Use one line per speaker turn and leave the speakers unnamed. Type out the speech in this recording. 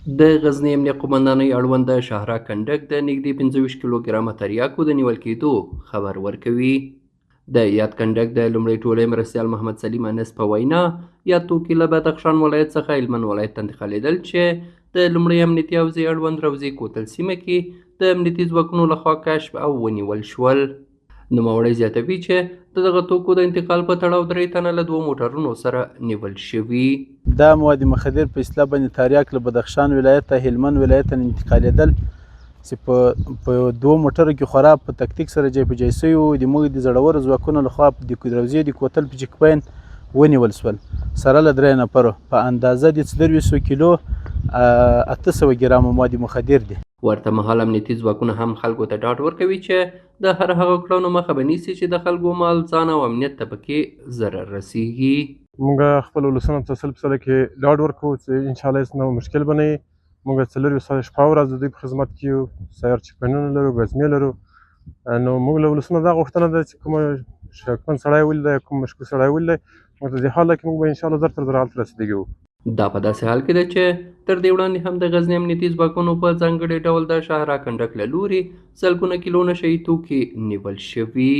د غزني امنیه قومندانۍ اړوند د شهرا کنډک د نږدې 25 کیلوګرامه تریاکو د نیول کېدو خبر ورکوي. د یاد کنډک د لومړۍ ټولۍ مرستیال محمد سلیم انس په وینا، یاد توکي له بدخشان ولایت څخه هلمند ولایت ته انتقالېدل چې د لومړۍ امنیتي حوزې اړوند روضې کوتل سیمه کې د امنیتي ځواکونو لخوا کشف او ونیول شول. نوموړی زیاتوي چې د دغه توکو د انتقال په تړاو 3 تنه له 2 موټرونو سره نیول شوي.
دا مواد مخدر په اصطلاح باندې تاریاک له بدخشان ولایت ته هلمند ولایت ته انتقالېدل چې په 2 موټرو کې خورا په تکتیک سره ځای په ځای شوي وو. د موږ د زړورو ځواکونو لخوا د روضې د کوتل په چیک پوینټ ونیول شول، سره له 3 نفرو په اندازه د 24 کیلو 800 ګرامه مواد مخدر دي.
ورته مهال امنیتي ځواکونه هم خلکو ته ډاډ ورکوي چې د هر هغه کړنو مخه به نیسي چې د خلکو مال، ځان او امنیت ته پکې ضرر رسیږي.
موږ خپل ولسونو ته سل په سله کې ډاډ ورکوو چې انشاءالله هېڅ نوع مشکل به نه وي. موږ 24 ساعته شپه ورځ د دوی په خدمت کې یو، سیار چکپینونه لرو، ګزمې لرو. نو موږ له ولسونو دا غوښتنه ده چې کوم شکمن سړی ولیدی، کوم مشکوک سړی ولیدی، موږ ته دې حال کې موږ به انشاءالله زر تر زره هلته رسېدګي وکړو.
دا په داسې حال کې ده چې تر دې وړاندې هم د غزني امنیتي ځواکونو په ځانګړي ډول د شهرا کنډک له لوري سلګونه کیلو نشه یي توکي نیول شوي.